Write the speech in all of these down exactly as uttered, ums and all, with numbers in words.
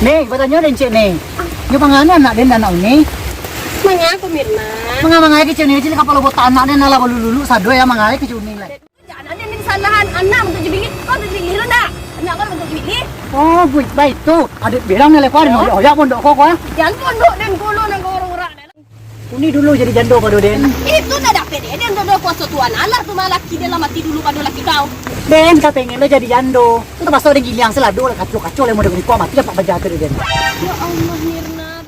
Ni, batanyo den ciek ni. Nyo manga anak den, anak uni? Manga ko, Mirna? Manga, manga kecek uni, ciek kapalo botak anak den, alah balulu-lulu sado ya, manga kecek uni lah. Jangan den salahan anak bantuak jo bilik, kau bantuak bilik lo ndak? Anak kau bantuak bilik. Oh, buik, baitu. Adat bilang ni lepas, oh, oyak-oyak pondok ko, ko, ah. Jan pondok den dulu nan kau urak-urak. Uni dulu jadi jando pado den. Itu ndak dapek den, den ndak ado kuaso Tuhan Allah tu, mah laki den lah mati dulu pado laki kau. Den ka pengen lo jadi jando. Tu tapaso den giliang salado lah, kacau-kacau lah model ko, mati dapat baja tu den. Ya Allah, Mirna.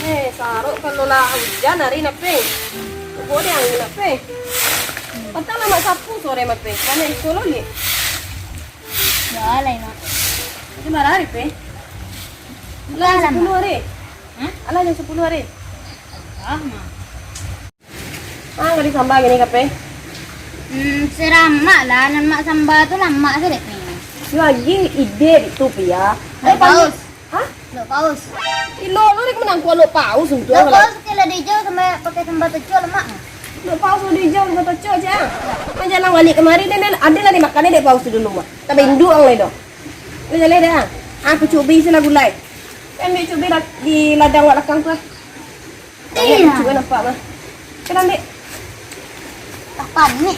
Eh, sarok kalau lah hujan hari ni, Pe. Subuah dek angin, Pe. Patang lah mak sapu sore mah, Pe. Banyak iko lo, Lik. Balai, Mak. Itu marah hari, Pe. Alah, jam sapuluah hari. Hah? Alah, jam sapuluah hari. Ah, Mak. Ah, nggak disambah gini, Kape? Hmm, seramak lah, nan mak sambah tu lamak se dek ni. Lagi ide itu, Pia. Ayo, Paus. Hah? Dok Paus. Ilo, lu dek menang kuah Lok Paus untuk Lok Paus, kilo dijau sama pakai sambal tocok lemak. Lok Paus udah dijau sambal tocok aja. Kan jalan balik kemari, dia, dia ada lah dimakan dek Paus tu dulu, Mak. Tapi induk ang lai doh. Lu jalan dah. Ah, aku cubi sih lah gulai. Ambil cubi lah di ladang wak lakang tu lah. Banyak lucu kan nampak mah. Kena ambil. Lapan ni.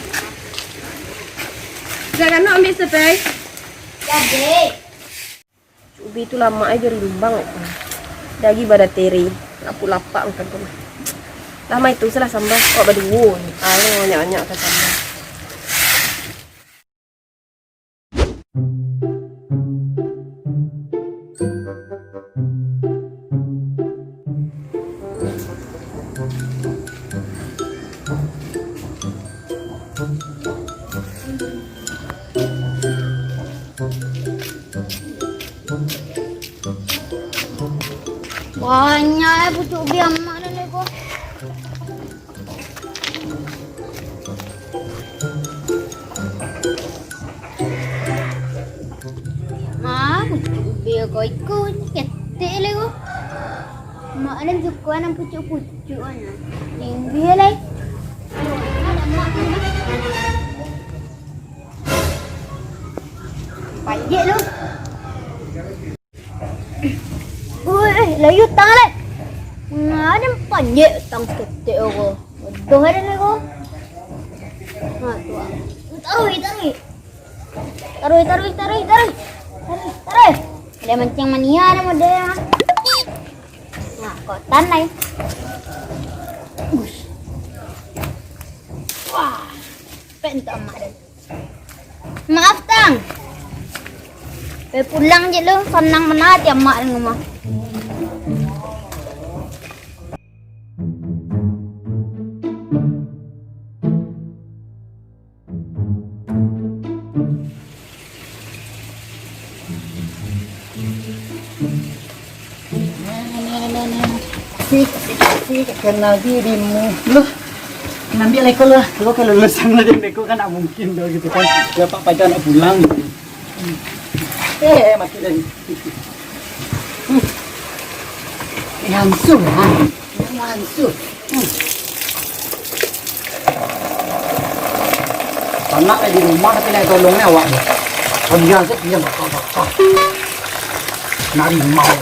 Dah kan nak ambil sepai? Jadi. Cubi tu lamak aja rimbang aja. Dagi badateri. Aku lapak makan tu mah. Lah mai tu salah sambah. Awak baduo ni. Ayo banyak-banyak makan sambah. Banyak eh pucuk ubi amak ni ko. Ah, pucuk ubi ko iko ketek le ko. Mak ni suko nan pucuk-pucuk an. Tinggi lai. Panjek lu. Oi, eh, layu tang lai. Nah, ada panjek tang ketek ko. Bodoh ada ni ko. Ha, tu ah. Taruh, taruh. Taruh, taruh, taruh, taruh. Taruh, taruh. Ada mancing mania ada model ah. Nah, kotan lai. Ush. Wah, pentak mak dah. Maaf, Tang. Pai pulang je lu, sanang bana ati amak di rumah. Asik, asik, asik, kenal dirimu. Loh, ngambil leko lah. Lo kalau lulusan lah, dia leko kan tak mungkin dong gitu kan. Dia pak pacar nak pulang gitu. Eh, mati lagi. Hmm. Eh, langsung, ha. Langsung. Hmm. Anak di rumah tapi nak tolongnya awak deh. Kerja se, kerja bakal-bakal. Nak rimau.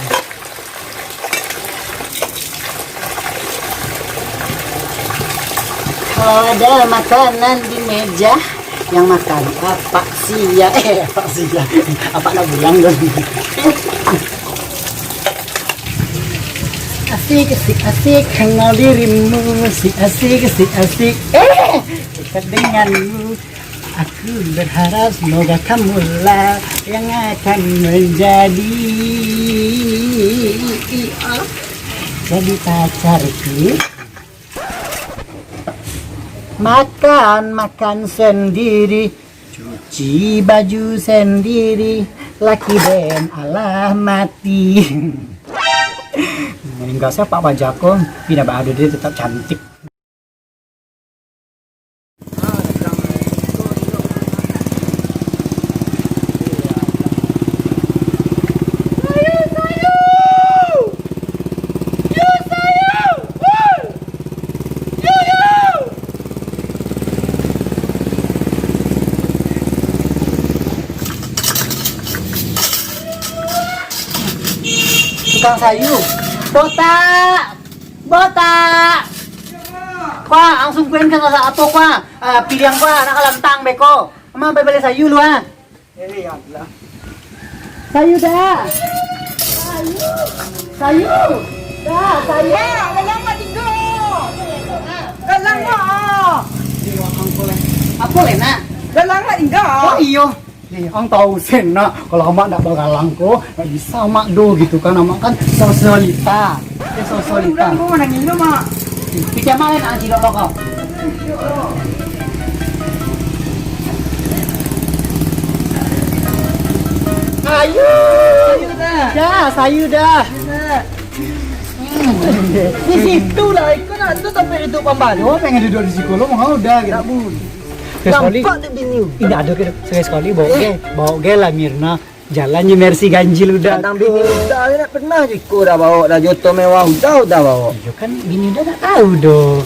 Ada makanan di meja, yang makan apak sia, eh, apak sia, apak nak pulang dong. Asik, asik, asik, kenal dirimu, asik, asik, asik, asik, eh, dekat denganmu. Aku berharap semoga kamulah yang akan menjadi, jadi pacarku. Makan, makan sendiri, cuci baju sendiri, laki den alah mati. Maningga sia Pak Bajako, tapi nan baa doh, dia tetap cantik. Tukang sayur. Botak! Botak! Kuah, langsung kuah ka sasak apo kuah? Ah, pilihan kuah, nak kalantang beko. Amak bali sayur lu ah. Eh, ya Allah. Sayur dah. Sayur. Dah, sayur. Galang mak tigo. Galang mak. Apo le nak? Galang mak tigo. Oh iyo. Eh, ang tahu sen nak, kalau amak ndak bagalang ko, ndak bisa amak do gitu kan, amak kan sosialita. Eh, sosialita. Urang ko manangih lo, Mak. Pitiah amak kan, ang cilok lo ko. Ayo. Sayur dah. Dah, sayur dah. Dah. Hmm. Di situ lah, ikut nak tu sampai duduk pambalo, pengen duduk di situ lo, mau dah gitu. Tak boleh. Sekali-sekali. Nampak tu bini. Indak ado ke, sekali-sekali bawa ge, bawa ge lah Mirna. Jalan je mercy ganjil udah. Kadang bini udah je nak pernah je iko dah bawa dah, joto mewah udah, udah bawa. Iyo kan bini udah tak tahu doh.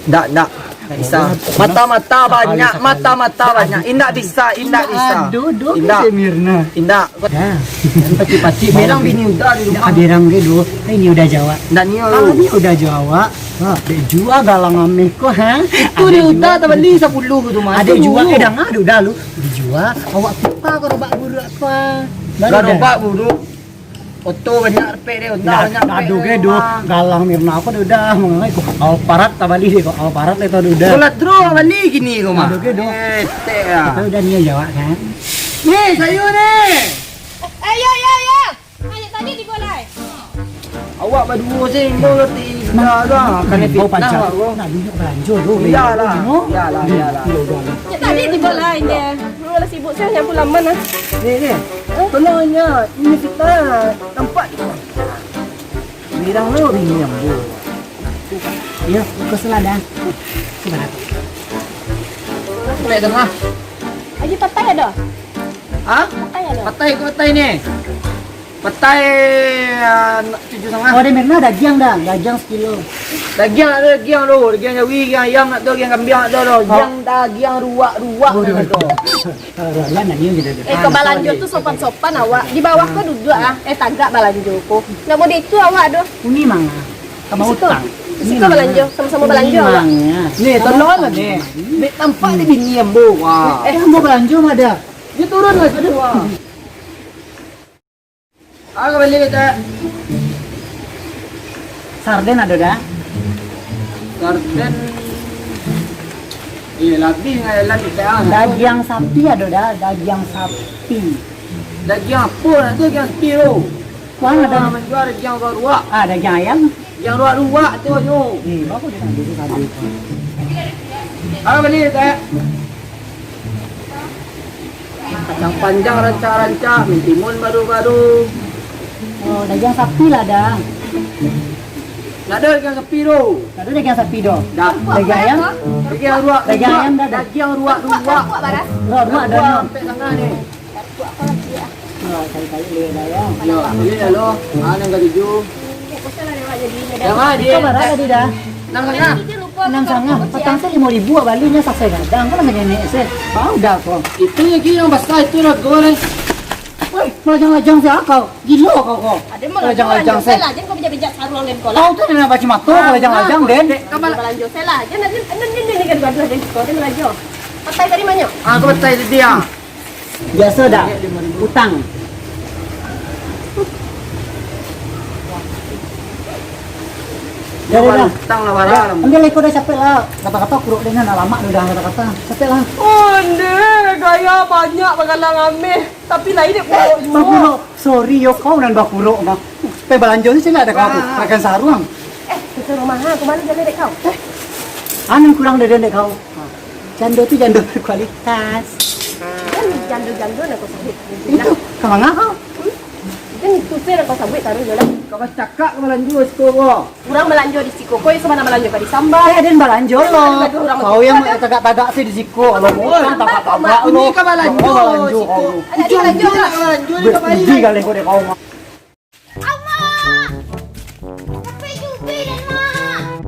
Ndak, ndak. Ndak bisa. Mata-mata banyak, mata-mata banyak. Indak bisa, indak bisa. Ado doh ke Mirna. Indak. Dah. Pacik-pacik bilang bini udah di rumah. Ado rang ke doh. Ini udah jawab. Ndak nio. Kalau ni udah jawab, ha, dek jua galang ameh ko, ha? Itu dia udah tak beli sapuluh tu mah. Ado jua, eh, danga ado dah lu. Dijua, awak tukar garobak buruak ko. Garobak buruak. Oto banyak repek deh, Honda banyak repek. Ado ge doh, galang Mirna ko udah mangalai ko. Alphard tabali ko, Alphard le tu udah. Bola draw bali kini ko mah. Ado ge doh. Eh, tek ah. Kita udah niat jawab kan. Ni sayur ni. Eh, ya, ya, ya. Ayo tadi di bola. Awak baduo se, imbau roti. Nah, dah, kena fitnah awak ko. Nak duit balanjo tu. Iyalah, iyalah, iyalah. Ya, tadi tibo lah inyo. Malah sibuk se, nyapu laman lah. Ni, ni. Tolong inyo, ini fitnah. Nampak. Mirang lo bini ambo. Iyo, buka selada. Cuba dah. Sampai tengah. Aji patai ado? Ha? Patai ado? Patai ko patai ni. Patai, ah, tujuah satangah. Oh, ado Mirna dagiang dah, dagiang sakilo. Dagiang ado, dagiang ado, dagiang jawi, dagiang ayam nak tu, dagiang kambiang nak tu, dagiang, dagiang ruak-ruak nak tu. Kalau ruak-ruak nak nyium gitu tu. Eh, ko balanjo tu sopan-sopan awak. Di bawah ko duduak ah. Eh, tagak balanjo ko. Ndak buliah itu awak doh. Uni manga. Sama utang. Di situ balanjo, samo-samo balanjo awak. Ni, tolong lah ni. Dek tampak di bini ambo. Wah. Eh, ambo balanjo mah dah. Dia turun lah situ. Wah. Apo bali kita? Sarden ado dah? Sarden. Iya, labiah dengan jalan kita ah. Dagiang sapi ado dah, dagiang sapi. Dagiang apo nak tu, dagiang sapi tu? Kuan ado. Ah, manjual dagiang ruak-ruak. Ah, dagiang ayam. Dagiang ruak-ruak tu nyo. Eh, bagus dah, bagus dah. Apo bali kita? Kacang panjang rancak-rancak, mentimun baru-baru. Oh, dagiang sapi lah dah. Ndak ado dagiang sapi tu. Ndak ado dagiang sapi tu. Dah. Dagiang ayam? Dagiang ruak. Dagiang ayam dah ado. Dagiang ruak-ruak. Ruak-ruak ado. Sampai tangah ni. Ruak-ruak apo lagi ah? Ruak, cari-cari leh dah yo. Yo, bali dah lo. Ah, nan katuju. Yang mana dia? Kau bara tadi dah? Enam satangah. Enam satangah. Patang tu limo ribu awak bali nyo, sasai gadang. Kau lah ngenek se. Bau dah kau. Itu lagi yang basah itu lah goreng. Woi, malajang-lajang se kau. Gilo kau, kau. Malajang-lajang se. Lah, jan kau bijak-bijak saruang den kau lah. Kau tu nak baci mato, malajang-lajang den. Kau balanjo se lah. Jan, jan, jan, jan, jan gaduah-gaduah den kau, den balanjo. Patai tadi manyo? Ah, aku patai tadi ah. Biaso dah. Utang. Dah, dah, dah. Utang lah, barang. Dah, ambil lah iko dah, capek lah. Kata-kata kuruk dengan alamak dah, kata-kata. Capek lah. Onde, gaya banyak bagalang ameh. Tapi lain dek kuruk juo. Bakuruk. Sorry yo, kau nan bakuruk mah. Pai balanjo ni cina ado kau. Ah. Makan saruang. Eh, ke rumah ha, kemana jalan dek kau? Eh. Anu kurang dari dek kau. Jando tu jando berkualitas. Kan jando-jando nak kau sabut. Itu, ka manga kau? Kan itu se nak kau sabut taruih jo lah. Kau bacakak ka balanjo siko ko. Urang balanjo di siko, kau yang sabana balanjo ka di samba. Eh, den balanjo lo. Kau yang tagak-tagak se di siko. Kalau bukan tagak-tagak lo. Ini ka balanjo. Kau balanjo kau. Anak dia balanjo lah. Balanjo ni ka bayi. Budi kali kau dek kau. Amak! Capek juga den, Mak.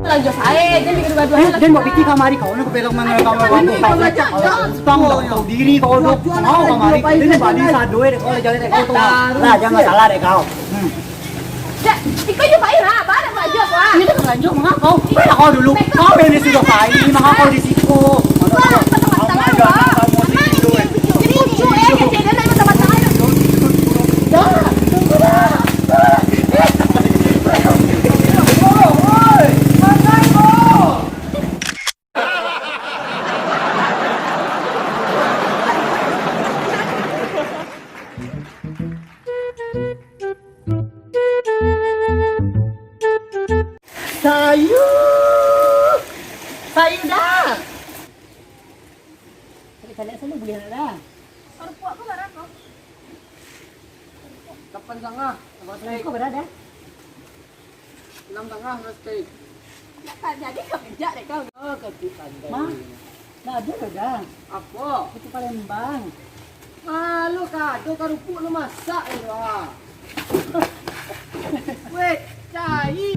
Balanjo sae, den bikin gaduah. Eh, den buat piti kamari kau, nak belok mana kau? Ini kau bacakak. Spam kau diri kau dok. Kau kamari, den bali sado dek kau jalan dek kau tu. Lah, jangan masalah dek kau. Hmm. Dak, iko jo pai lah, barang balanjo lah. Ini dah balanjo, manga kau? Pai lah kau dulu. Kau yang disuruh pai, manga kau di siko. Wah, patang-patang lah. Amak, jangan kamu sini dulu, eh. Jadi lucu, eh, kecil dia nak patang-patang aja. Dah, tunggu dah. Sayur! Sayur dah! Caliak-caliak selalu buliah nak dah. Karupuak ko bara ko? Lapan satangah, sama steak. Kau bara dah? Anam satangah, sama steak. Nak jadi kau kejak dek kau. Oh, kecik pandai. Mak, nak ado dah. Apo? Putu Palembang. Malu kado karupuak lu masak tu, ah. Weh, cai.